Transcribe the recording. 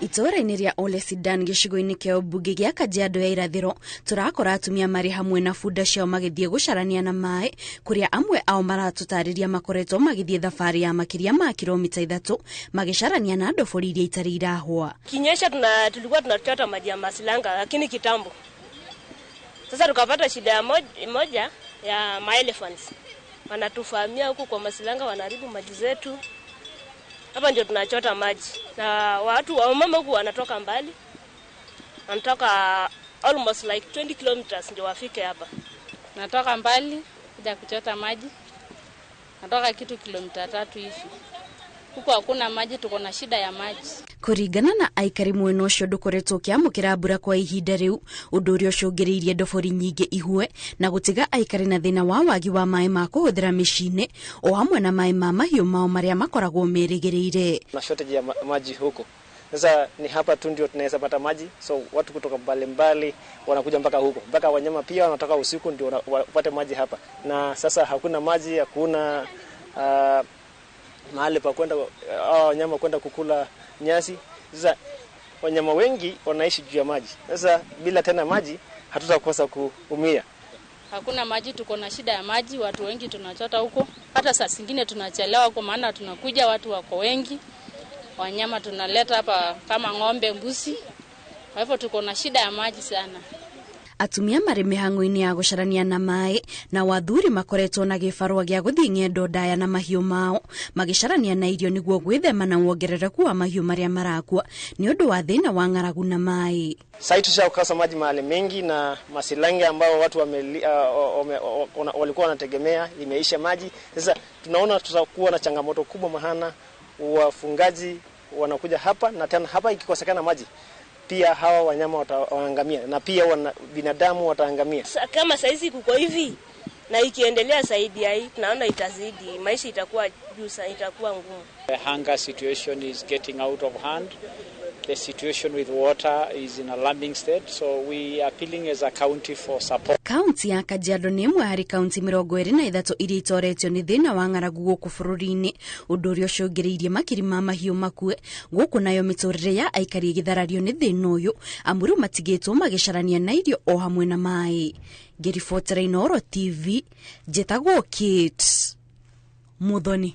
Itũũra-inĩ rĩa Ole Sidan, gĩcigo-inĩ kĩa ũmbunge gĩa Kajiado ya Irathĩro, tũrakora atumia marĩ hamwe na bunda ciao magĩthiĩ gũcarania na maĩ, kũrĩa amwe ao maratũtarĩria makoretwo magĩthiĩ thabarĩ ya makĩria ma kilomita 3 magĩcarania na ndobori iria itarĩ irahwa. Kinyesha tulikuwa tunachota maji ya masilanga, lakini kitambo sasa tukapata shida ya moja ya maelephants wanatuvamia huku kwa masilanga, wanaharibu maji zetu. Hapa ndio tunachota maji, na watu wamama huku wanatoka mbali, wanatoka almost like 20 kilometers ndio wafike hapa. Natoka mbali kuja kuchota maji, natoka kitu kilomita 3 hivi. Huku hakuna maji, tuko na shida ya maji. Kũringana na aikari, mwena ũcio ndũkoretwo ũkĩamũkĩra mbura kwa ihinda rĩu, ũndũ ũrĩa ũcũngĩrĩirie ndobori nyingĩ ihue na gũtiga aikari na thĩna wa wagi wa maĩ ma kũhũthĩra mĩciĩ-inĩ o hamwe na maĩ ma mahiũ mao marĩa makoragwo merĩgĩrĩire. Na shortage ya maji huko. Sasa ni hapa tu ndio tunaweza pata maji, so watu kutoka mbalimbali wanakuja mpaka huko, mpaka wanyama pia wanatoka usiku ndio wapate maji hapa. Na sasa hakuna maji, hakuna mahali pa kwenda wanyama kwenda kukula nyasi. Sasa wanyama wengi wanaishi juu ya maji. Sasa bila tena maji hatutakosa kuumia. Hakuna maji, tuko na shida ya maji, watu wengi tunachota huko. Hata saa zingine tunachelewa kwa maana tunakuja watu wako wengi, wanyama tunaleta hapa kama ng'ombe, mbuzi. Kwa hivyo tuko na shida ya maji sana. Atumia marĩ mĩhang'o-inĩ ya gũcarania na maĩ na wathuri makoretwo na gĩbarũa gĩa gũthiĩ ng'endo ndaya na mahiũ mao magĩcarania na irio nĩguo gwĩthema na wongerereku wa mahiũ marĩa marakua nĩ ũndũ wa thĩna wa ng'aragu na maĩ. Sasa tushakosa maji mahali mengi na masilange ambao watu walikuwa wanategemea imeisha maji. Sasa tunaona tutakuwa na changamoto kubwa, maana wafungaji wanakuja hapa na tena hapa ikikosekana maji pia hawa wanyama wataangamia na pia binadamu wataangamia. Kama saizi kuko hivi na ikiendelea zaidi ya hii, tunaona itazidi, maisha itakuwa juu sana, itakuwa ngumu. The hunger situation is getting out of hand. The situation with water is in alarming state, so we are appealing as a county for support. Kaunti ya Kajiado nĩ ĩmwe harĩ kaunti 23 iria itoretio nĩ thĩna wa ng'aragu gũkũ bũrũri-inĩ, ũndũ ũrĩa ũcũngĩrĩirie makiri ma mahiũ makue gũkũ, nayo mĩtũrĩre ya aikari ĩgĩtharario nĩ thĩna ũyũ, amu rĩu matigĩtwo magĩcarania na irio o hamwe na maĩ. Ngĩribotera Inooro TV, njĩtagwo Kate Muthoni.